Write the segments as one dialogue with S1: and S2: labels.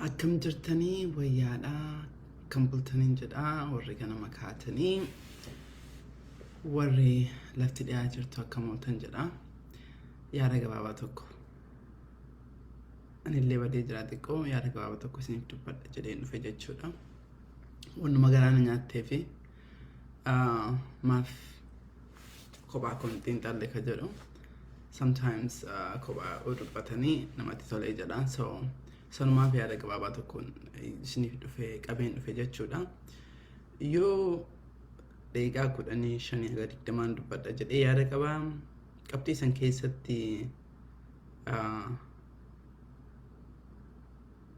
S1: Akkam jirtanii? Wayyaadhaa? Kan bultaniin jedhaa. Warri ganama kaatanii, warri lafti dhiyaa jirtu, akkam ooltan jedhaa. Yaada gabaabaa tokko, anillee badee jira xiqqoo, yaada gabaabaa tokko isiniif dubbadha jedheen dhufe jechuudha. Wannuma garaana nyaattee fi maaf kophaa kun xiinxalle ka jedhu, sometimes kophaa dubbatanii namatti tolee jedha. So sanumaaf yaada gabaabaa tokkoon isiniif dhufe, qabeen dhufe jechuudha. Yoo daqiiqaa 15 haga 20n dubbadha jedhee yaada qabaa. Qabxii san keessatti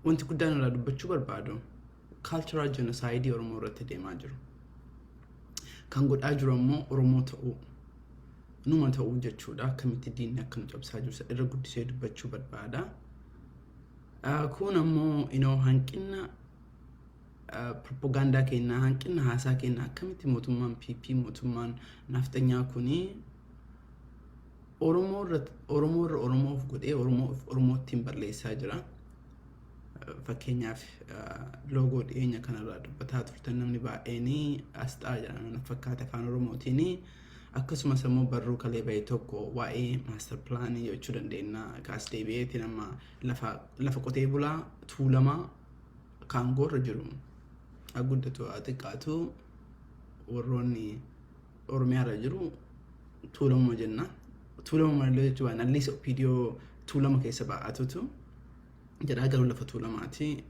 S1: wanti guddaan irraa dubbachuu barbaadu cultural genocide Oromoo irratti deemaa jiru. Kan godhaa jiru ammoo Oromoo ta'uu, numa ta'uu jechuudha. Akkamitti diinni akka nu cabsaa jiru irra guddisee dubbachuu barbaada. Kun ammoo inoo hanqina propagaandaa kennaa, hanqina haasaa kennaa, akkamitti mootummaan PP, mootummaan nafxanyaa kuni Oromoo irra Oromoof godhee Oromoo ittiin balleessaa jira. Fakkeenyaaf, loogoo dhiyeenya kanarraa dubbataa turtan namni baay'een, asxaa jedhama na fakkaata afaan Oromootiin. Akkasumas immoo barruu kalee bahe tokko waa'ee master planii jechuu dandeenya. Kaas deebi'eetiin amma lafa qotee bulaa Tuulamaa kaangoorra jiru, guddatu xiqqaatu, warroonni Oromiyaarra jiru Tuulamuma jenna. Tuulamuma illee jechuun waan alliis OPDO Tuulama keessa ba'atutu jedhaa, garuu lafa Tuulamaati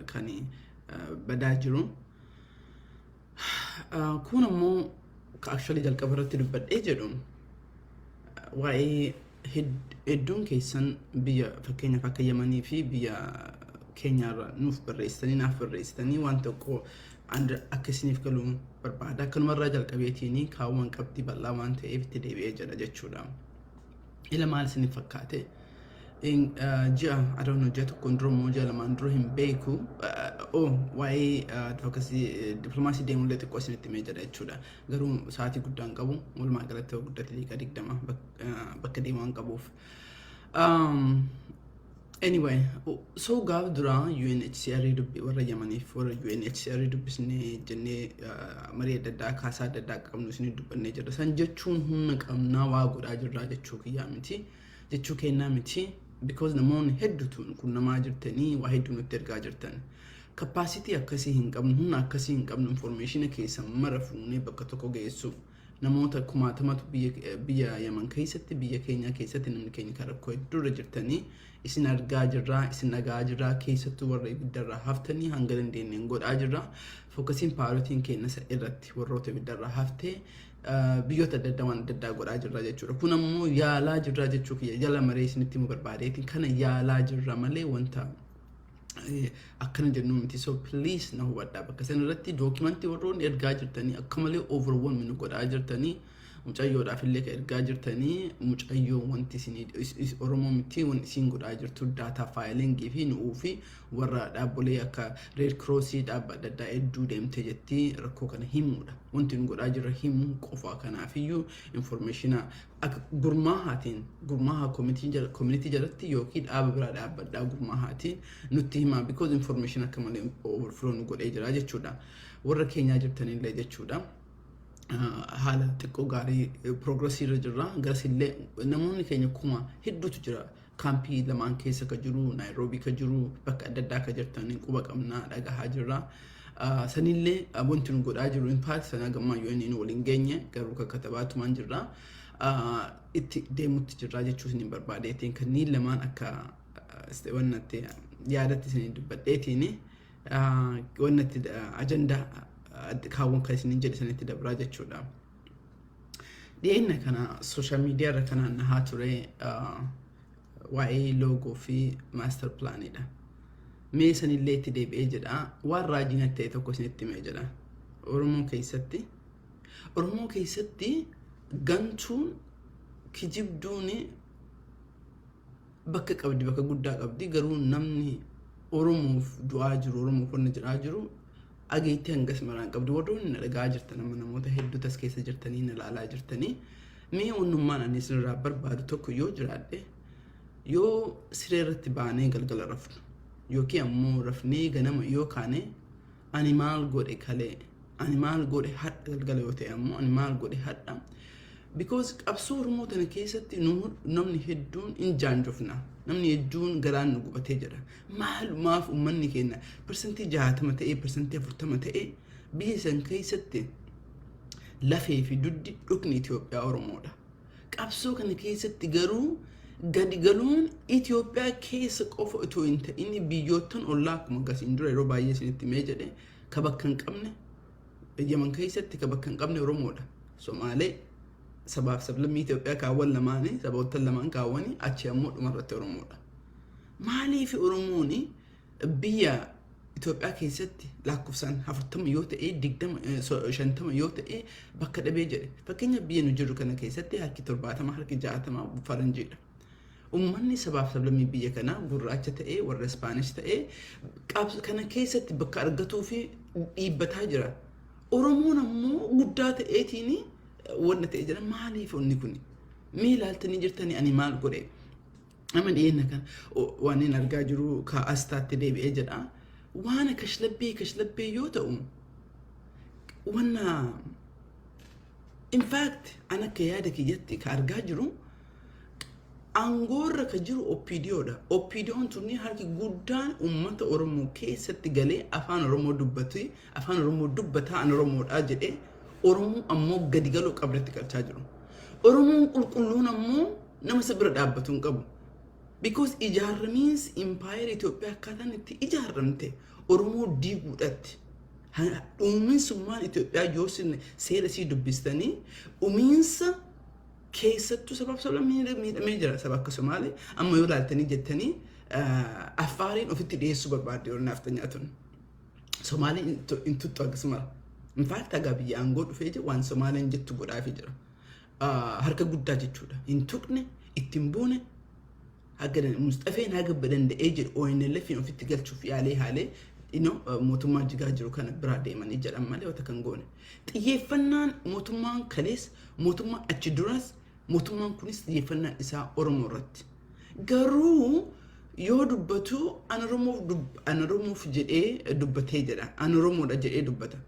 S1: kan badaa jiru. Kun ammoo actually jalqaba irratti dubbadhee jedhu waa'ee hedduun keessan biyya, fakkeenyaaf akka Yamanii fi biyya keenyaarra nuuf barreessitanii, naaf barreessitanii, waan tokko akka isiniif galu barbaada. Akkanumarraa jalqabeetiin kaawwan qabxii bal'aa waan ta'eef itti deebi'ee jira jechuudha. Ila maal isiniif fakkaate? Ji'a, I don't know, ji'a tokkoon dura moo ji'a 2n dura hin beeku. Oh, waa'ee advocacy diplomaasii deemullee xiqqoo isinitti himee jira jechuudha. Garuu sa'aatii guddaan qabu, walumaa galatti guddate daqiiqaa 20 bakka deemu waan qabuuf. Anyway, so gaaf duraa UNHCR dubbi, warra Yamaniif warra UNHCR dubbisnee jennee, marii adda addaa, kaasaa adda addaa qabnu isinii dubbannee jirra. San jechuun humna qabnaa waa godhaa jirraa jechuu kiyyaa miti. Jechuu kennaa miti. Because namoonni hedduutu qunnamaa jirtanii, waa hedduu nutti ergaa jirtan. Capacity akkasii hin qabnu, humna akkasii hin qabnu, information keessan mara fuunee bakka tokko geessu. Namoota kumaatamatu biyya Yaman keessatti, biyya keenya keessatti, namni keenya kan rakkoo hedduurra jirtanii isin argaa jirraa, isin dhagaa jirraa, keessattuu warra ibiddarraa haftanii hanga dandeenyeen godhaa jirra. Focusiin priorityn keenya isa irratti warroota ibiddarraa haftee biyyoota adda addaa waan adda addaa godhaa jirra jechuudha. Kun ammoo yaalaa jirra jechuu kiyya jala maree isinitti himuu barbaadeetiin, kana yaalaa jirra malee wanta akkana jennu miti. So please na hubadhaa, bakka san irratti documentii warroonni ergaa jirtanii akka malee overwhelm nu godhaa jirtanii, mucayyoodhaaf illee kan ergaa jirtanii, mucayyoo wanti isin Oromoo miti, wanti isin godhaa jirtu data filingii fi nu'uu fi warra dhaabbolee akka Red Crossii, dhaabba adda addaa hedduu deemtee jetti rakkoo kana himuudha. Wanti nu godhaa jirra himuu qofa. Kanaafiyyuu informationa akka gurmaahaatiin, gurmaahaa community jalatti yookiin dhaaba biraa dhaabbadhaa, gurmaahaatiin nutti himaa, because information akka malee overflow nu godhee jira jechuudha. Warra keenyaa jirtanillee jechuudha. Haala xiqqoo gaarii progressii irra jirra. Garasillee namoonni keenya kuma hedduutu jira. Kaampii lamaan keessa ka jiru, Naayiroobii ka jiru, bakka adda addaa ka jirtan quba qabnaa, dhagahaa jirra. Sanillee wanti nu godhaa jiru impact sanaa gammaa yoo inni nu waliin geenye, garuu kan katabaatumaan jirra. Itti deemutti jirra jechuu isin barbaadeetiin, kanneen lamaan akka wannatti yaadatti isin dubbadheetiin, wannatti ajandaa kaawwan kan isinin jedhe sanitti dabraa jechuudha. Dhiyeenya kana social media irra kanaan nahaa ture waa'ee loogoo fi master planiidha. Mee sanillee itti deebi'ee jedha, waan raajii natti ta'e tokko isinitti himee jedha. Oromoo keessatti gantuun, kijibduun bakka qabdi, bakka guddaa qabdi. Garuu namni Oromoof du'aa jiru, Oromoof wanna jedhaa jiru, dhageettii hangas maraan qabdi. Warroonni na dhagaa jirtan amma namoota hedduu tas keessa jirtanii na ilaalaa jirtanii, mee wannummaan ani isinirraa barbaadu tokko yoo jiraadhe, yoo siree irratti baanee galgala rafnu Yookiin ammoo rafnee ganama yoo kaane, ani maal godhe kalee, ani maal godhe hadha, galgala yoo ta'e ammoo ani maal godhe hadha? Because qabsoo Oromoo tana keessatti namni hedduun hin jaanjofna. Namni hedduun garaan nu gubatee jira. Maalumaaf uummanni keenya 60% ta'ee, 40% ta'ee biyya san keessatti lafee fi duddi dhukni Itoophiyaa Oromoodha. Qabsoo kana keessatti garuu gadi galuun Itoophiyaa keessa qofa otoo hin ta'in biyyoottan ollaa, akkuma gasiin dura yeroo baay'ee isinitti himee jedhe, ka bakka hin qabne Yaman keessatti ka bakka hin qabne Oromoodha. Somaalee, sabaaf sablammii Itoophiyaa kaawwan lamaanii, saboottan lamaan kaawwanii, achi ammoo dhumarratti Oromoodha. Maaliif Oromoon biyya Itoophiyaa keessatti lakkoofsaan 40 yoo ta'e, 20, 50 yoo ta'e bakka dhabee jedhe? Fakkeenya, biyya nu jirru kana keessatti harki 70, harki 60 faranjiidha. Uummanni sabaaf sablammii biyya kanaa gurraacha ta'ee, warra Ispaanish ta'ee, kana keessatti bakka argatuu fi dhiibbataa jira. Oromoon ammoo guddaa ta'eetiin wanna ta'e jira. Maaliif wanni kun? Mee ilaaltanii jirtanii ani maal godhe? Amma dhiyeenya kana waan inni argaa jiru ka astaatti deebi'ee jedha. Waan kashlabbee kashlabbee yoo ta'u, wanna in fact an akka yaada kiyyatti ka argaa jiru, aangoorra ka jiru OPDOdha. OPDOn tunni harki guddaan uummata Oromoo keessatti galee afaan Oromoo dubbatu, afaan Oromoo dubbataa, an Oromoodha jedhee, Oromoo ammoo gadi galuu qabdatti galchaa jiru. Oromoon qulqulluun ammoo nama isa bira dhaabbatu hin qabu. Because ijaaramiinsi impaayera Itoophiyaa akkaataan itti ijaaramte Oromoo diiguudhatti. Dhuuminsummaan Itoophiyaa yoo seera isii dubbistanii, dhumiinsa keessattuu sabaaf sablammii miidhamee jira. Saba akka Somaalee amma yoo ilaaltanii jettanii, Affaariin ofitti dhiyeessuu barbaadde yeroo naaftanyaa tun. Somaaliin hin tuttu akkasuma. In fact hagaa biyya aangoo dhufee jiru waan Somaaliin jettu godhaafii jira. Harka guddaa jechuudha. Hin tuqne, ittiin buune. Haga Mustafeen haga danda'ee jedhu ONLF ofitti galchuuf yaalee haalee mootummaa jigaa jiru kana biraa deemanii jedhan malee wanta kan goone. Xiyyeeffannaan mootummaan kalees, mootummaan achi duras, mootummaan kunis xiyyeeffannaan isaa Oromoo irratti. Garuu yoo dubbatu an Oromoof jedhee dubbatee jedha. An Oromoodha jedhee dubbata.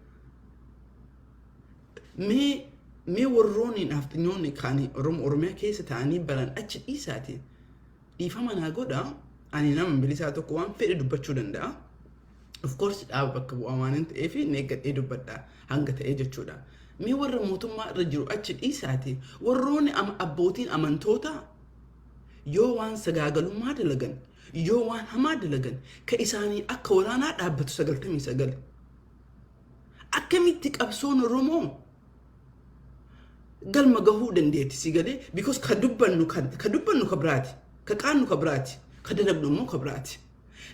S1: Mee warroonni naafxanyoonni kaanii Oromoo Oromiyaa keessa ta'anii baran achi dhiisaati. Dhiifama naa godha, ani nama bilisaa tokko waan fedhe dubbachuu danda'a. Of course dhaaba bakka bu'aa waan hin ta'eef inni eeggadhee dubbadha hanga ta'ee jechuudha. Mee warra mootummaa irra jiru achi dhiisaati, warroonni abbootiin amantoota yoo waan sagaagalummaa dalagan, yoo waan hamaa dalagan, ka isaanii akka waraanaa dhaabbatu 99. Akkamitti qabsoon Oromoo galma gahuu dandeetti si galee? Because ka dubbannu ka biraati, ka qaannu ka biraati, ka dalagnu immoo ka biraati.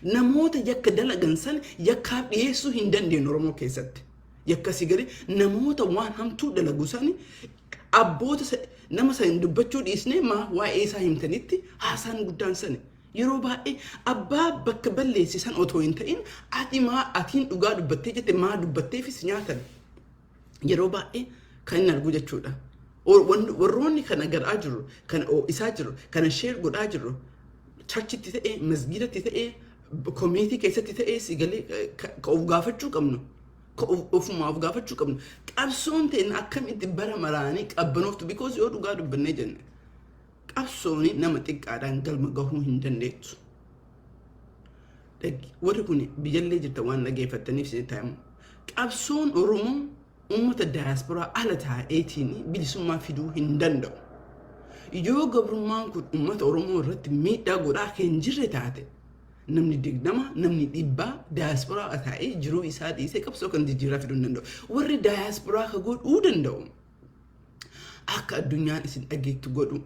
S1: Namoota yakka dalagan san yakkaaf dhiyeessuu hin dandeenyu Oromoo keessatti. Yakka si galee, namoota waan hamtuu dalagu san abboota nama san dubbachuu dhiisnee maa waa'ee isaa himtanitti haasaan guddaan sani. Yeroo baay'ee abbaa bakka balleessisan otoo hin ta'in, ati maa atiin dhugaa dubbattee jette, maa dubbatteefis nyaatan. Yeroo baay'ee kan inni argu jechuudha. Warroonni kana garaa jiru, kana isaa jiru, kana share godhaa jiru, churchitti ta'ee, masgiidatti ta'ee, community keessatti ta'ee, si galee, ka of gaafachuu qabnu. Ka ofumaa of gaafachuu qabnu. Qabsoon ta'e akkamitti bara maraanii qabbanooftu? Because yoo dhugaa dubbannee jenne, qabsooni nama xiqqaadhaan galma gahuu hin dandeettu. Warri kun biyyallee jirta waan dhageeffattaniif isin taa'imu. Qabsoon Oromoo uummata daayasporaa ala taa'eetiin bilisummaa fiduu hin danda'u. Yoo gabrummaan kun uummata Oromoo irratti miidhaa godhaa kan hin jirre taate, namni 20, namni 100 daayasporaa taa'ee jiruu isaa dhiisee qabsoo kan jijjiiraa fiduu hin danda'u. Warri daayasporaa ka godhuu danda'u akka addunyaan isin dhageettu godhu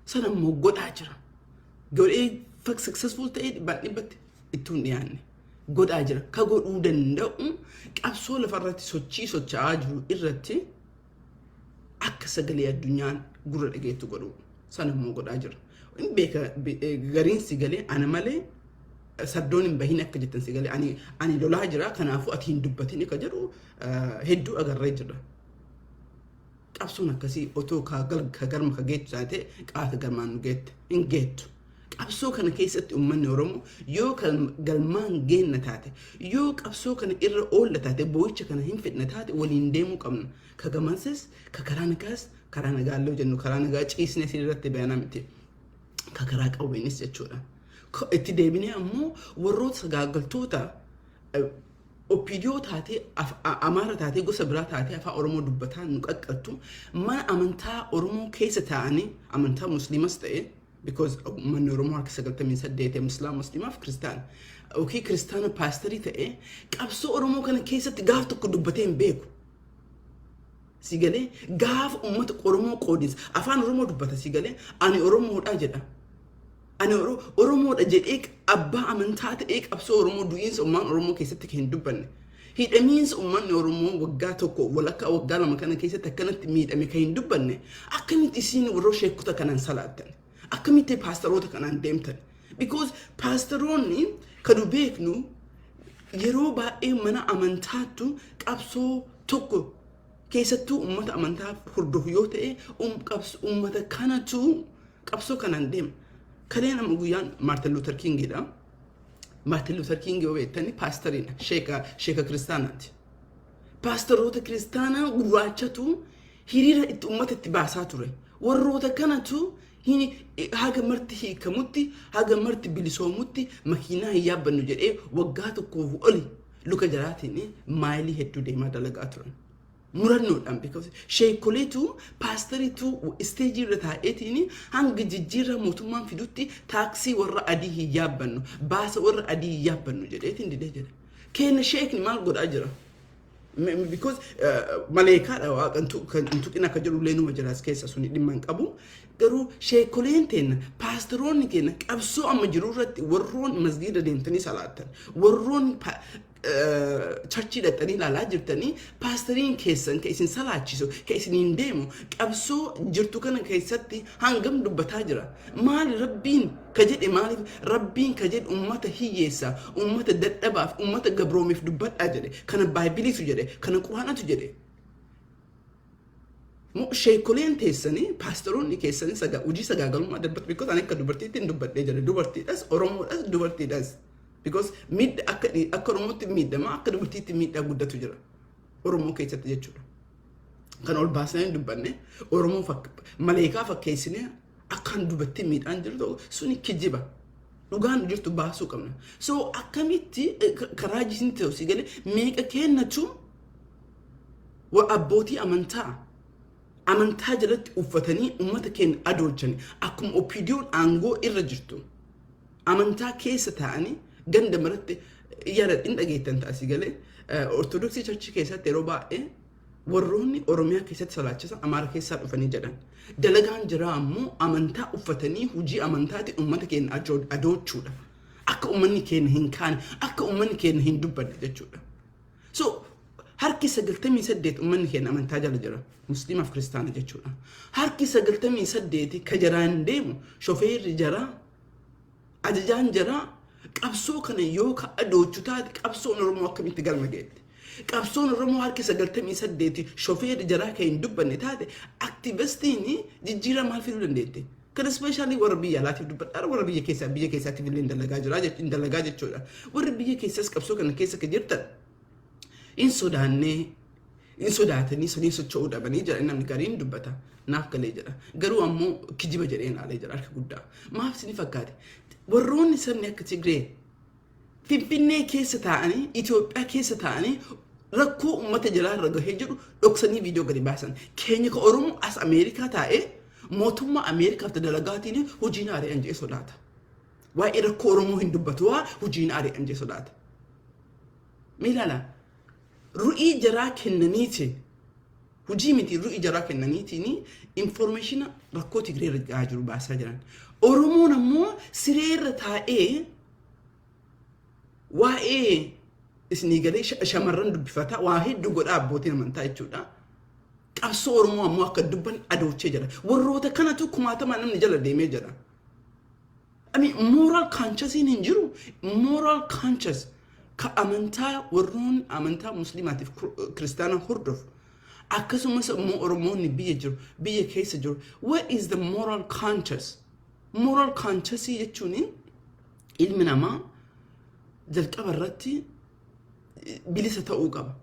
S1: sana immoo godhaa jira. Godhee successful ta'ee dhibbaan dhibbatti ittuu hin dhiyaanne. Godhaa jira. Ka godhuu danda'u qabsoo lafarratti sochii socho'aa jiru irratti akka sagalee addunyaan gurra dhageettu godhu sana immoo godhaa jira. Hin beeka, gariin si galee ana malee sardoon hin bahin akka jettan, si galee, ani lolaa jira, kanaafuu ati hin dubbatin akka jedhu hedduu agarree jira. Qabsoon akkasii otoo ka garma ka geettu taate, qaata garmaan nu geette hin geettu. Qabsoo kana keessatti uummanni Oromoo yoo galmaan geenna taate, yoo qabsoo kana irra oolla taate, boo'icha kana hin fidna taate, waliin deemuu qabna. Ka gamansis, ka karaa nagaas, karaa nagaa illee jennu, karaa nagaa ciisnee irratti bayanaa miti. Ka karaa qawweenis jechuudha. Itti deebinee ammoo warroota sagaagaltoota OPDO taatee, Amaara taatee, gosa biraa taatee, afaan Oromoo dubbataa nu qaqqaltu, mana amantaa Oromoo keessa taa'anii, amantaa Musliimas ta'e, because uummanni Oromoo harka 98 Musliima, Musliimaaf Kiristaana. Yookiin Kiristaana paasterii ta'e qabsoo Oromoo kana keessatti gaaf tokko dubbatee hin beeku. Si galee, gaafa uummata Oromoo qoodinsa afaan Oromoo dubbata, si galee, ani Oromoodha jedha. Ani Oromoodha jedhee abbaa amantaa ta'ee qabsoo Oromoo, du'iinsa uummanni Oromoo keessatti kan hin dubbanne. Hidhamiinsa uummanni Oromoo waggaa tokko walakkaa, waggaa 2 kana keessatti akkanatti miidhame kan hin dubbanne, akkamitti isin warra sheekota kanaan salaattan? Akkamitti paastaroota kanaan deemtan? Because paastaroonni kan nu beeknu yeroo baay'ee mana amantaattu qabsoo tokko keessattuu uummata amantaa hordofu yoo ta'e, uummata kanatu qabsoo kanaan deema. Kaleen amma guyyaan Maartin Luther Kingidha. Maartin Luther King yoo beektani paasteriidha. Sheeka kiristaanaati. Paasteroota kiristaanaa gurraachatu hiriira itti uummata itti baasaa ture. Warroota kanatu haga marti hiikamutti, haga marti bilisoomutti makiinaa hin yaabbannu jedhee waggaa tokkoof oli luka jalaatiin maayilii hedduu deemaa dalagaa turan. Murannoodhaan, because sheekoleetu, paasteriitu isteejii irra taa'eetiin hanga jijjiirraa mootummaan fidutti taaksii warra adii hin yaabbannu, baasa warra adii hin yaabbannu jedheetiin didee jedha. Keenya sheekni maal godhaa jira? Because maleekaadha, waaqa kan hin tuqin akka jedhu illee numa jira as keessa, suni dhimma hin qabu. Garuu sheekoleen teenna, paasteroonni keenya qabsoo amma jiru irratti, warroon masgiida deemtanii salaattan, warroon churchii dhaqxanii ilaalaa jirtanii, paasteriin keessan ka isin salaachisu, ka isiniin deemu, qabsoo jirtu kana keessatti hangam dubbataa jira? Maali Rabbiin ka jedhe? Maaliif Rabbiin ka jedhe ummata hiyyeessaa, ummata dadhabaaf, ummata gabroomeef dubbadhaa jedhe? Kana Baaybiliitu jedhe, kana Quraanatu jedhe. Sheekoleen teessanii, paasteroonni keessanii hojii sagaagalummaa darbatu, because ani akka dubartiitti hin dubbadhee jedhe, dubartiidhas, Oromoodhas, dubartiidhas, because miidha akka Oromootti miidhama, akka dubartiitti miidhaa guddatu jira Oromoo keessatti jechuudha. Kan ol baasnee hin dubbanne, Oromoo maleekaa fakkeessinee akkaan dubartii miidhaan jirtu suni kijiba. Dhugaan jirtu baasuu qabna. So akkamitti karaa jisin ta'u, si galee, meeqa kennatu abbootii amantaa amantaa jalatti uffatanii uummata keenya adoolchani, akkuma OPDOn aangoo irra jirtu amantaa keessa taa'anii ganda maratti yaada hin dhageettan ta'a, si galee, Ortodoksii churchii keessatti yeroo baay'ee warroonni Oromiyaa keessatti salaachisan Amaara keessaa dhufanii jedhan. Dalagaan jiraa ammoo amantaa uffatanii hojii amantaatiin uummata keenya adoochuudha. Akka uummanni keenya hin kaane, akka uummanni keenya hin dubbanne jechuudha. So harki 98 uummanni keenya amantaa jala jira. Musliimaaf Kiristaana jechuudha. Harki 98 ka jaraan deemu, shofeerri jaraa, ajajaan jaraa qabsoo kana yoo ka adoochu taate, qabsoon Oromoo akkamitti galma geette? Qabsoon Oromoo harki 98 shofeerri jaraa kan hin dubbanne taate, aktivistiin jijjiirama maal fiduu dandeette? Kana especially warra biyya alaatiif dubbadhaa, warra biyya keessaa, biyya keessaatiif illee dalagaa jira, hin dalagaa jechuudha. Warri biyya keessas qabsoo kana keessa kan jirtan hin sodaannee, hin sodaatanii sanii socho'uu dhabanii jira, namni gariin dubbata naaf galee jira. Garuu ammoo kijiba jedhee ilaalee jira harka guddaa. Maaf isin fakkaate? Warroonni sabni akka Tigree Finfinnee keessa taa'anii, Itoophiyaa keessa taa'anii rakkoo uummata jalaa irra gahee jedhu dhoksanii viidiyoo gadi baasan. Keenya ka Oromoo as Ameerikaa taa'ee mootummaa Ameerikaaf dalagaatiin hojiin ari'an jedhee sodaata. Waa'ee rakkoo Oromoo hin dubbatu, waa hojiin ari'an jedhee sodaata. Mee ilaala, ru'ii jaraa kennaniitiin, hojii miti, ru'ii jaraa kennaniitiin information rakkoo Tigree irra gahaa jiru baasaa jiran. Oromoon ammoo siree irra taa'ee waa'ee isinii galee shamarran dubbifataa, waa hedduu godhaa, abbootiin amantaa jechuudha. Qabsoo Oromoo ammoo akka dubban adoochee jira. Warroota kanatu kumaatamaa namni jala deemee jira. I mean, moral conscious hin jiru. Moral conscious ka amantaa, warroonni amantaa Musliimaatiif Kiristaana hordofu. Akkasumas immoo Oromoonni biyya jiru, biyya keessa jiru. What is the moral conscious? Moral conscious jechuun ilmi namaa jalqaba irratti bilisa ta'uu qaba.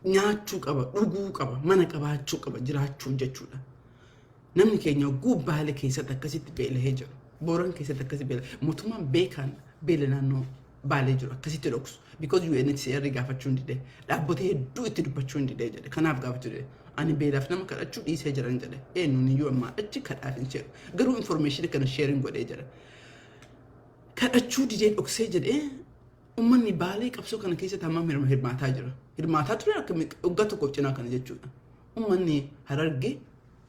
S1: Nyaachuu qaba, dhuguu qaba, mana qabaachuu qaba, jiraachuu jechuudha. Namni keenya Baalee keessatti akkasitti beelahee jiru. Booran keessatti akkasitti beela. Mootummaan beekaan beela naannoo Baalee jiru akkasitti dhoksu. Because UNHCR gaafachuu hin dide. Dhaabbota hedduu itti dubbachuu hin dide jedhe. Kanaaf gaafachuu dide. Ani beelaaf nama kadhachuu dhiisee jiran jedhe. Eenyuun iyyuu ammaa achi kadhaaf hin jedhu. Garuu information kana sharing godhee jira. Kadhachuu didee dhoksee jedhee. Uummanni Baalee qabsoo kana keessatti hammam hirmaataa jira? Hirmaataa ture akka waggaa tokkoof cinaa kana jechuudha. Uummanni Harargee,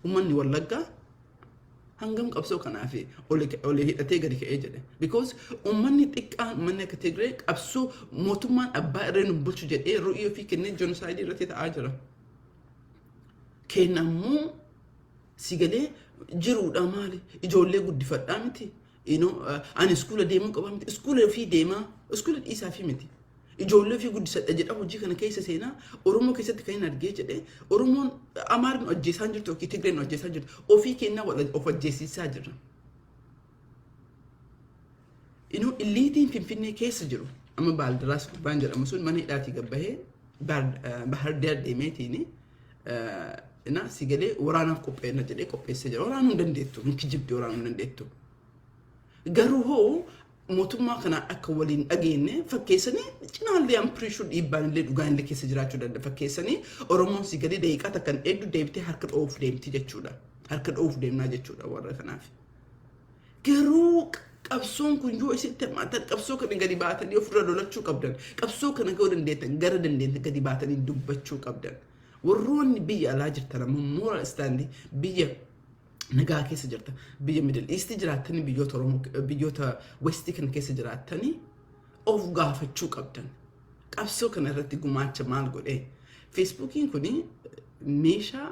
S1: uummanni Wallaggaa hangam qabsoo kanaaf oli hidhatee gadi ka'ee jedhe. Because uummanni xiqqaan, uummanni akka Tigree, qabsoo mootummaan abbaa irree nu bulchu jedhee ru'ii ofii kennee genocide irratti ta'aa jira. Kenna ammoo si galee jiruudha maali? Ijoollee guddifadhaa miti. Ani iskuula deemuu qaba miti. Iskuula ofii deemaa, iskuula dhiisaa fi miti. Ijoollee ofii guddisadha jedha hojii kana keessa seenaa. Oromoo keessatti kan hin argee jedhee, Oromoon Amaarri nu ajjeesaa jirtu yookiin Tigreen nu ajjeesaa jirtu, ofii kennaa of ajjeesisaa jirra. Elite iin Finfinnee keessa jiru amma Baaldiraas gubbaan jedhamu sun mana hidhaatii gabbahee Bahar Daar deemeetiin na si galee waraanaaf qopheenya jedhee qopheessee jira. Waraanuu hin dandeettu, hin kijibdi, waraanuu hin dandeettu. Garuu hoo mootummaa kana akka waliin dhageenye fakkeessanii cinaallee am pretty sure dhiibbaan illee dhugaan illee keessa jiraachuu danda'a. Fakkeessanii Oromoon si galee daqiiqaa takkan hedduu deebitee harka dho'uuf deemti jechuudha. Harka dho'uuf deemnaa jechuudha warra kanaaf. Garuu qabsoon kun yoo isitti hirmaatan, qabsoo kana gadi baatanii ofirra lolachuu qabdan. Qabsoo kana gahuu dandeettan, gara dandeettan gadi baatanii dubbachuu qabdan. Warroonni biyya alaa jirtan ammoo moral stand biyya nagaa keessa jirta. Biyya Middle East jiraattanii, biyyoota Oromoo, biyyoota West kana keessa jiraattanii of gaafachuu qabdan. Qabsoo kana irratti gumaacha maal godhee? Feesbuukiin kuni meeshaa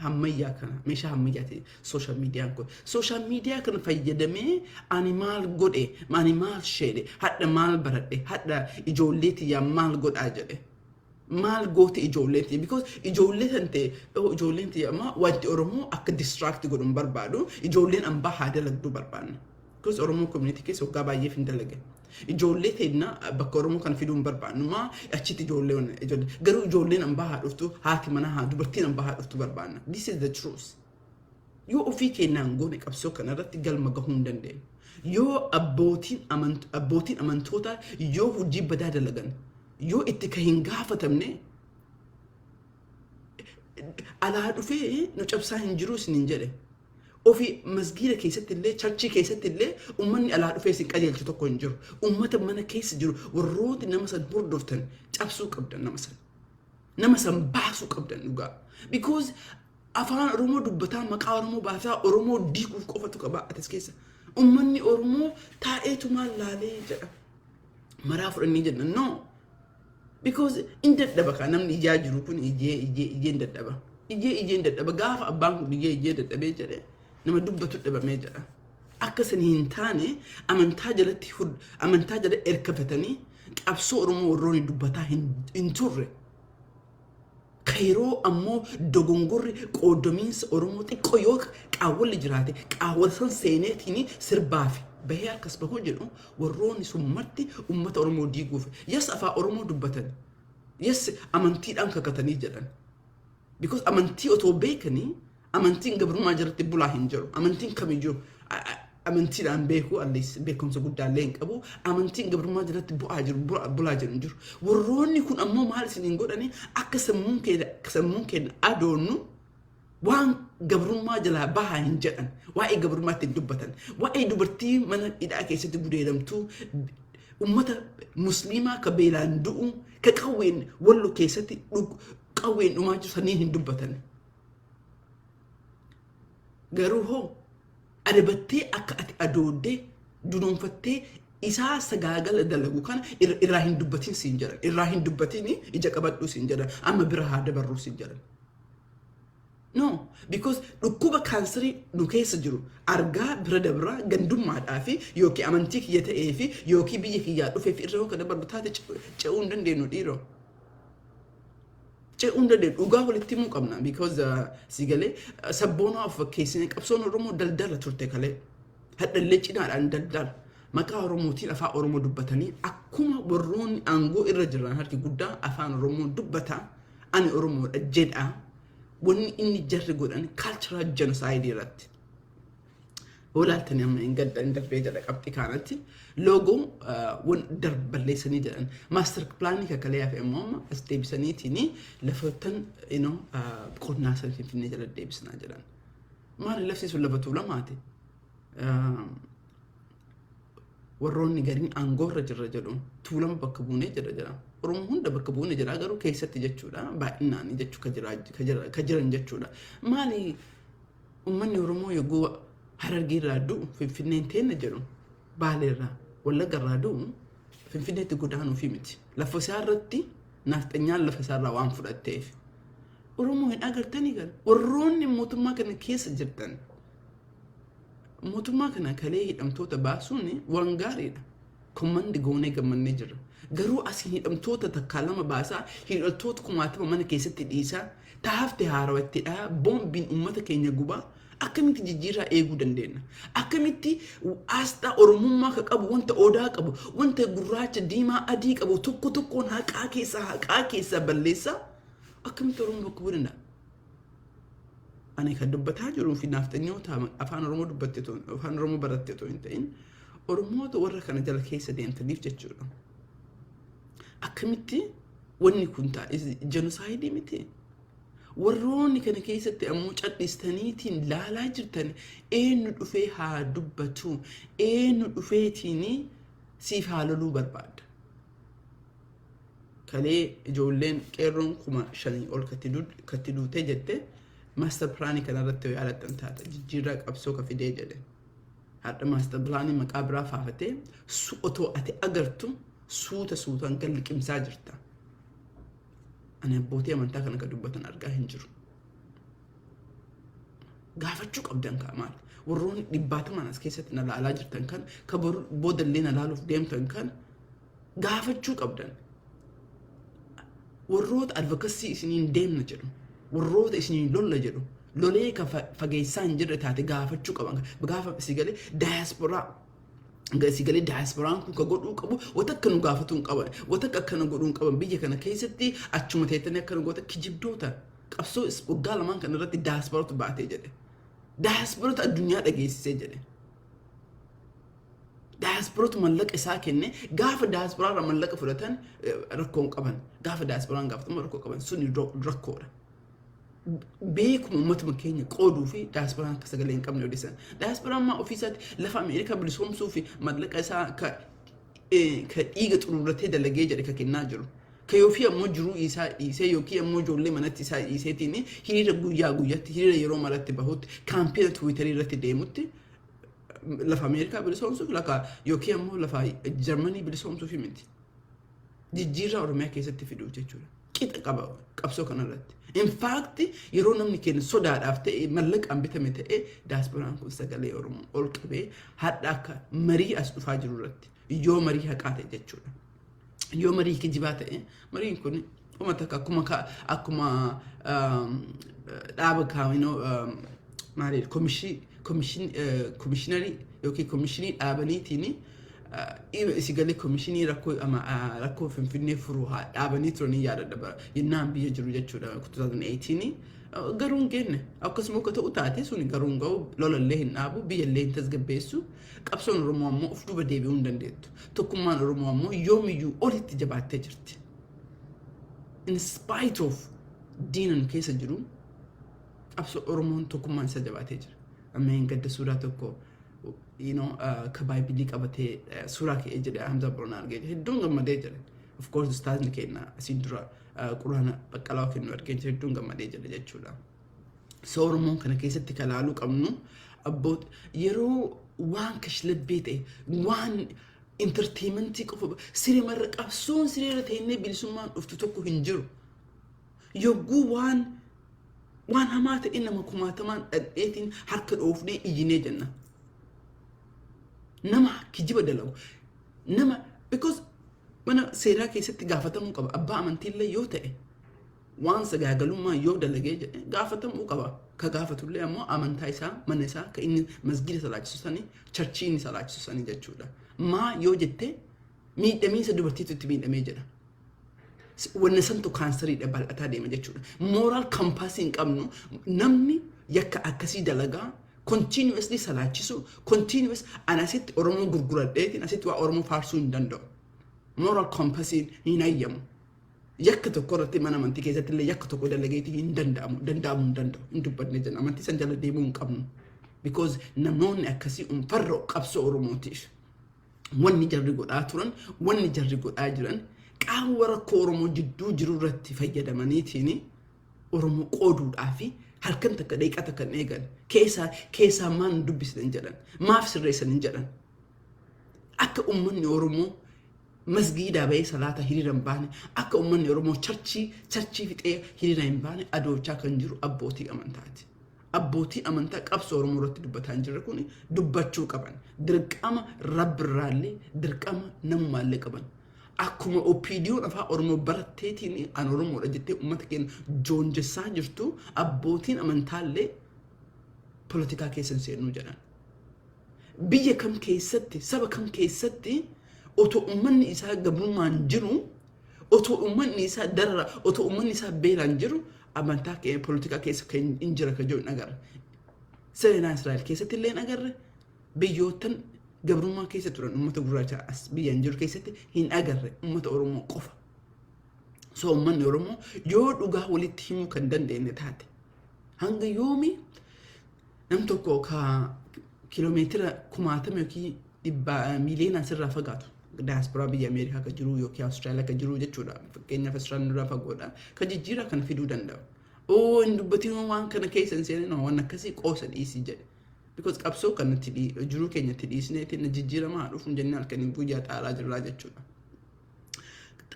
S1: ammayyaa kana, meeshaa ammayyaati social media n kun. Social media kana fayyadamee ani maal godhe, ani maal sheedhe, hadha maal baradhe, hadha ijoollee tiyyaa maal godhaa jedhe. Maal goote ijoolleen tiyya? Because ijoollee tan ta'e, ijoolleen tiyya amma wanti Oromoo akka distract godhu hin barbaadu, ijoolleen ambaa haa dalagduu barbaanna. Because Oromoo community keessa waggaa baay'eef hin dalage. Ijoollee teenya bakka Oromoo kana fiduu hin barbaannu, maa achitti ijoollee garuu ijoolleen ambaa haa dhuftu, haati manaa haa dubartiin ambaa haa dhuftu barbaanna. This is the truth. Yoo ofii keenyaan goone, qabsoo kanarratti galma gahuu hin dandeenyu. Yoo abbootiin amantoota yoo hojii badaa dalagan, yoo itti ka hin gaafatamne, alaa dhufee nu cabsaa hin jiru isiniin jedhe. Ofii masgiida keessatti illee, church ii keessatti illee uummanni alaa dhufee isin qajeelchu tokko hin jiru. Uummata mana keessa jiru, warrooti nama san hordoftan, cabsuu qabdan nama san. Nama san baasuu qabdan dhugaa. Because afaan Oromoo dubbataa, maqaa Oromoo baasaa, Oromoo diiguuf qofatu qaba atis keessa. Uummanni Oromoo taa'eetu maal laalee jedha. Maraa fudhannii jenna, no. Because in dadhaba kaa, namni ijaa jiru kun ijee ijee ijeen dadhaba. Ijee ijeen dadhaba. Gaafa abbaan kun ijee ijee dadhabee jedhe, nama dubbatu dhabamee jedha. Akka sani hin taane, amantaa jalatti, amantaa jala erkafatanii qabsoo Oromoo warroonni dubbataa hin turre. Ka yeroo ammoo dogongorri qooddamiinsa Oromoo xiqqoo yoo qaawwalli jiraate, qaawwal san seeneetiin sirbaa fi bahee akkas bahuu jedhu, warroonni sun marti uummata Oromoo diiguuf. Yes, afaan Oromoo dubbatan. Yes, amantiidhaan kakatanii jedhan. Because amantii otoo beekanii, amantiin gabrummaa jalatti bulaa hin jiru. Amantiin kamiyyuu amantiidhaan beeku, at least beekumsa guddaallee hin qabu. Amantiin gabrummaa jalatti bu'aa jiru, bulaa jiru hin jiru. Warroonni kun ammoo maal isiniin godhani? Akka sammuun keenya adoonnu waan gabrummaa jalaa bahaa hin jedhan. Waa'ee gabrummaatti hin dubbatan. Waa'ee dubartii mana hidhaa keessatti gudeedamtuu, ummata musliimaa ka beelaan du'u, ka qawween Wallo keessatti qawween dhumaa jiru saniin hin dubbatan. Garuu hoo adabattee akka ati adooddee dunuunfattee isaa sagaagala dalagu kana irraa hin dubbatin siin jedhan. Irraa hin dubbatin, ija qabadhuu siin jedhan. Amma bira haa dabarruu siin jedhan. No, because dhukkuba kaansarii nu keessa jiru argaa bira dabraa gandummaadhaa fi yookiin amantii kiyya ta'ee fi yookiin biyya kiyyaa dhufee fi irra yoo ka dabarru taate, ce'uu hin dandeenyu dhiiroo. Ce'uu hin dandeenyu. Dhugaa walitti himuu qabna. Because si galee sabboonaa of fakkeessinee qabsoon Oromoo daldala turte kalee. Hadhallee cinaadhaan daldala. Maqaa Oromootiin afaan Oromoo dubbatanii, akkuma warroonni aangoo irra jiran harki guddaa afaan Oromoo dubbata, ani Oromoodha jedha. Wanni inni jarri godhan cultural genocide irratti. Olaaltanii amma hin gadda hin darbee jedha. Qabxii kanatti logo wan darballeessanii jedhan, master planii kakalee hafe immoo amma as deebisaniitiin lafoottan qonnaa san Finfinnee jala deebisnaa jedhan. Maali, lafti sun lafa Tuulamaati? Warroonni gariin aangoorra jirra jedhu Tuulama bakka buunee jira jedha. Oromoo hunda bakka buunee jira garuu keessatti jechuudha, baay'inaan jechuu ka jiran jechuudha. Maali, uummanni Oromoo yogguu Harargee irraa du'u Finfinneen teenna jedhu, Baalee irraa, Wallagga irraa du'u Finfinneetti godaanuufi miti. Lafa isaa irratti naaftanyaan lafa isaarraa waan fudhatteef. Oromoo hin agartanii gara warroonni mootummaa kana keessa jirtan, mootummaa kana kalee hidhamtoota baasuun waan gaariidha. Commend goonee gammannee jirra. Garuu asiin hidhamtoota takkaa lama baasaa, hidhamtoota kumaatama mana keessatti dhiisaa, taafte haarawattidha, boombiin uummata keenya gubaa, akkamitti jijjiirraa eeguu dandeenya? Akkamitti asxaa Oromummaa ka qabu, wanta odaa qabu, wanta gurraacha, diimaa, adii qabu tokko tokkoon haqaa keessaa balleessaa, akkamitti Oromoo bakka bu'uu danda'a? Ani kan dubbataa jiruu fi naaftanyyoota afaan Oromoo dubbatte, afaan Oromoo baratte otoo hin ta'in, Oromoota warra kana jala keessa deemtaniif jechuudha. Akkamitti wanni kun ta'a? Genocide miti? Warroonni kana keessatti ammoo cadhistaniitiin laalaa jirtan, eenyu dhufee haa dubbatu? Eenyu dhufeetiin siif haa loluu barbaada? Kalee ijoolleen qeerroon 5,000 ol katti duutee jette master planii kanarratti yoo yaadattan taata, jijjiirraa qabsoo ka fidee jedhe. Hadha master planii maqaa biraa faafatee otoo ati agartu suuta suutaan kan liqimsaa jirta. Ani abbootii amantaa kana kan dubbatan argaa hin jiru. Gaafachuu qabdan kaa maali? Warroonni dhibbaatamaan as keessatti na laalaa jirtan kan ka boodallee na laaluuf deemtan kan gaafachuu qabdan. Warroota advocacy isiniin deemna jedhu, warroota isiniin lolla jedhu, lolee ka fageessaa hin jirre taate gaafachuu qaban. Gaafa si galee daayasporaa, si galee daayasporaan kun ka godhuu qabu wanta akka nu gaafatuu hin qaban, wanta akka akkana godhuu hin qaban. Biyya kana keessatti achuma teettanii akkana goota kijibdoota. Qabsoo waggaa 2n kana irratti daayasporaatu baatee jedhe. Daayasporaatu addunyaa dhageessisee jedhe. Daayasporaatu mallaqa isaa kenne. Gaafa daayasporaarraa mallaqa fudhatan rakkoo hin qaban. Gaafa daayasporaan gaafatamu rakkoo qaban, suni rakkoodha. Beekuma uummatuma keenya qooduu fi daayasporaan akka sagalee hin qabne odeessan. Daayasporaan maa ofii isaatti lafa Ameerikaa bilisoomsuu fi mallaqa isaa ka dhiiga xuruurratee dalagee jedhe ka kennaa jiru. Ka yoofii ammoo jiruu isaa dhiisee yookiin ammoo ijoollee manatti isaa dhiiseetiin hiriira guyyaa guyyaatti, hiriira yeroo maratti bahutti, campaigna Twitterii irratti deemutti, lafa Ameerikaa bilisoomsuuf lafa yookiin ammoo lafa Jarmanii bilisoomsuuf miti. Jijjiirraa Oromiyaa keessatti fiduuf jechuudha. Qixa qaba qabsoo kanarratti. In fact, yeroo namni keenya sodaadhaaf ta'e mallaqaan bitame ta'e, daasporaan kun sagalee Oromoo ol qabee hadha akka marii as dhufaa jiru irratti, yoo marii haqaa ta'e jechuudha. Yoo marii kijibaa ta'e, mariin kun uummata akka akkuma dhaaba kaaminoo maali komishiinarii yookiin komishinii dhaabaniitiin, si galee, komishinii rakkoo Finfinnee furuu haa dhaabanii turanii yaadadha bara yennaan biyya jiru jechuudha, 2018. Garuu hin geenne. Akkasuma akka ta'u taate suni garuu hin ga'u, lolallee hin dhaabu, biyyallee hin tasgabbeessu. Qabsoon Oromoo ammoo of duuba deebi'uu hin dandeettu. Tokkummaan Oromoo ammoo yoomiyyuu olitti jabaattee jirti. In spite of diina nu keessa jiru, qabsoo Oromoon tokkummaan isa jabaatee jira. Amma hin gadda suuraa tokko ka Bibleii qabatee suuraa ka'ee jedhe Hamza Boronaa argee jira. Hedduun gammadee jira. Of course, ustaazni keenya asiin dura Quraana baqqalaa kennu argee jira. Hedduun gammadee jira jechuudha. So Oromoon kana keessatti kan ilaaluu qabnu, abboot, yeroo waan kashlabbee ta'e, waan entertainmentii qofa sireemarra qabsoon sireerra ta'inne bilisummaan dhuftu tokko hin jiru. Yogguu waan hamaa ta'e nama kumaatamaan dhadheetiin harka dhoofnee iyyinee jenna. Nama kijiba dalagu nama, because mana seeraa keessatti gaafatamuu qaba, abbaa amantiillee yoo ta'e. Waan sagaagalummaa yoo dalagee jedhe gaafatamuu qaba. Ka gaafatullee ammoo amantaa isaa, mana isaa, ka inni masgiida salaachisu sanii, churchii inni salaachisu sanii jechuudha. Maa yoo jette, miidhamiinsa dubartiitu itti miidhamee jedha. Wanna santu kaansariidha, bal'ataa deema jechuudha. Moral compassii hin qabnu. Namni yakka akkasii dalagaa continuously salaachisu, continuous ani asitti Oromoo gurguradheetiin asitti waa Oromoo faarsuu hin danda'u. Moral compassiin hin hayyamu. Yakka tokko irratti mana amantii keessatti illee yakka tokko dalageetii hin danda'amu, danda'amuu hin danda'u, hin dubbanne jenna. Amantii san jala deemuu hin qabnu. Because namoonni akkasii farra qabsoo Oromootiif. Wanni jarri godhaa turan, wanni jarri godhaa jiran, qaama rakkoo Oromoo jidduu jiru irratti fayyadamaniitiin Oromoo qooduudhaa fi halkan takka daqiiqaa takka hin eegan. Keessaa keessaa maal nu dubbisitan jedhan, maaf sirreessan hin jedhan. Akka uummanni Oromoo masgiidaa bahee salaata hiriira hin baane, akka uummanni Oromoo churchii fixee hiriira hin baane adoochaa kan jiru abbootii amantaati. Abbootii amantaa qabsoo Oromoo irratti dubbataa hin jirre kun dubbachuu qaban. Dirqama rabbirraallee, dirqama namumaallee qaban. Akkuma OPDOn afaan Oromoo baratteetiin an Oromoodha jettee uummata keenya joonjessaa jirtu, abbootiin amantaallee poolitikaa keessa hin seennuu jedhan. Biyya kam keessatti, saba kam keessatti, otoo uummanni isaa gabrummaan jiru, otoo uummanni isaa darara, otoo uummanni isaa beelaan jiru, amantaa poolitikaa keessa kan hin jira kan jiru hin agarre. Seenaa Israa'el keessatti illee hin agarre. Biyyoottan gabrummaa keessa turan uummata gurraacha as biyyaan jiru keessatti hin agarre, uummata Oromoo qofa. So uummanni Oromoo yoo dhugaa walitti himuu kan dandeenye taate, hanga yoomi nam tokko ka kiiloomeetira 10,000 yookiin dhibbaa miiliyoonaan sirraa fagaatu, daasporaa biyya Ameerikaa kan jiru yookiin Awustiraaliyaa kan jiru jechuudha. Fakkeenyaaf, Awustiraaliyaan irraa fagoodha. Kan jijjiiraa kana fiduu danda'u. Oo, hin dubbatiin, waan kana keessa hin seenin, waan akkasii qoosa dhiisii jedhe. Because qabsoo kanatti jiruu keenyatti dhiisneetiin jijjiiramaa dhufuun jennee halkanii guyyaa xaaraa jirraa jechuudha.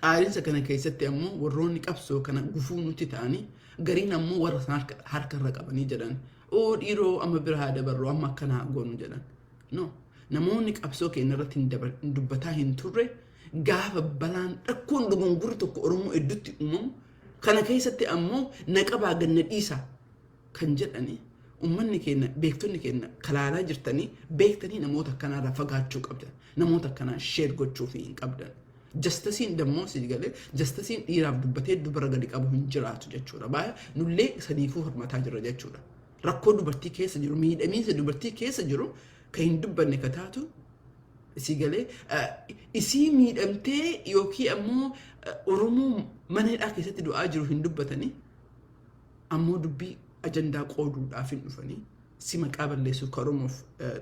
S1: Xaarinsa kana keessatti ammoo warroonni qabsoo kana gufuu nutti ta'anii gariin ammoo warra sana harka irra qabanii jedhan. Oo, dhiiroo, amma bira haa dabarru, amma akkana haa goonu jedhan. No. Namoonni qabsoo keenya irratti hin dubbataa hin turre, gaafa balaan rakkoon dogongorri tokko Oromoo hedduutti uumamu kana keessatti ammoo naqabaa ganna dhiisa kan jedhani, uummanni keenya, beektonni keenya kalaalaa jirtanii beektanii, namoota akkanaarraa fagaachuu qabdan, namoota akkanaa share gochuu fi hin qabdan. Justiceiin dammoo si galee, justiceiin dhiiraaf dubbatee dubara gadi qabu hin jiraatu jechuudha. Baay'ee nullee saniifuu hirmataa jirra jechuudha. Rakkoo dubartii keessa jiru, miidhamiinsa dubartii keessa jiru kan hin dubbanne ka taatu, si galee, isii miidhamtee yookiin ammoo Oromoo mana hidhaa keessatti du'aa jiru hin dubbatanii, ammoo dubbii ajandaa qooduudhaaf hin dhufanii si maqaa balleessuuf ka Oromoof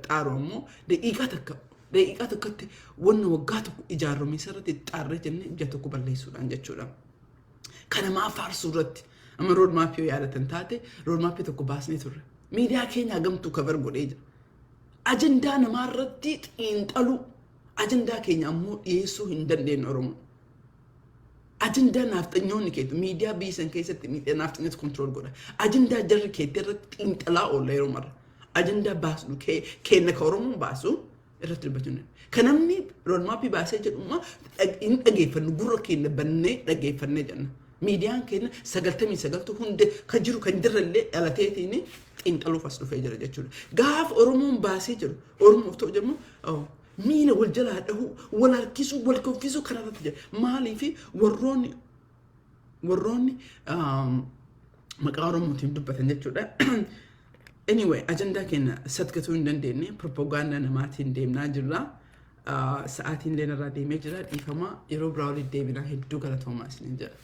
S1: xaaru ammoo daqiiqaa takka, daqiiqaa tokkotti wanna waggaa tokko ijaarromisa irratti xaarree jennee ija tokko balleessuudhaan jechuudha. Kana maa faarsuu irratti amma road mapii yoo yaadatan taate, road mapii tokko baasnee turre. Miidiyaa keenya gamtuu cover godhee jira. Ajandaa namaa irratti xiinxaluu, ajandaa keenya ammoo dhiyeessuu hin dandeenye Oromoo. Ajandaa naafxanyoonni keetu miidiyaa biyya san keessatti miidiyaa naafxanyoota control godha. Ajandaa jarri keetti irratti xiinxalaa oolla yeroo marra. Ajandaa baasnu keenya ka Oromoon baasu irratti dubbachuu hin Kan namni roadmapii baasee jedhummaa hin dhageeffannu, gurra keenya bannee dhageeffannee jenna. Miidiyaan keenya 99tu hunde kan jiru kan jirrellee dhalateetiin xiinxaluuf as dhufee jira jechuudha. Gaafa Oromoon baasee jiru Oromoof ta'u jennu miila wal jalaa dhahuu, wal harkisuu, wal kuffisuu kanarratti jira. Maaliif warroonni maqaa Oromootiin dubbatan jechuudha. Anyway, ajandaa keenya satgatuu hin dandeenye, propagaandaa namaatiin deemnaa jirra. Sa'aatiin illee narraa deemee jira. Dhiifama, yeroo biraa walitti deebinaa. Hedduu galatoomaa isiniin jedha.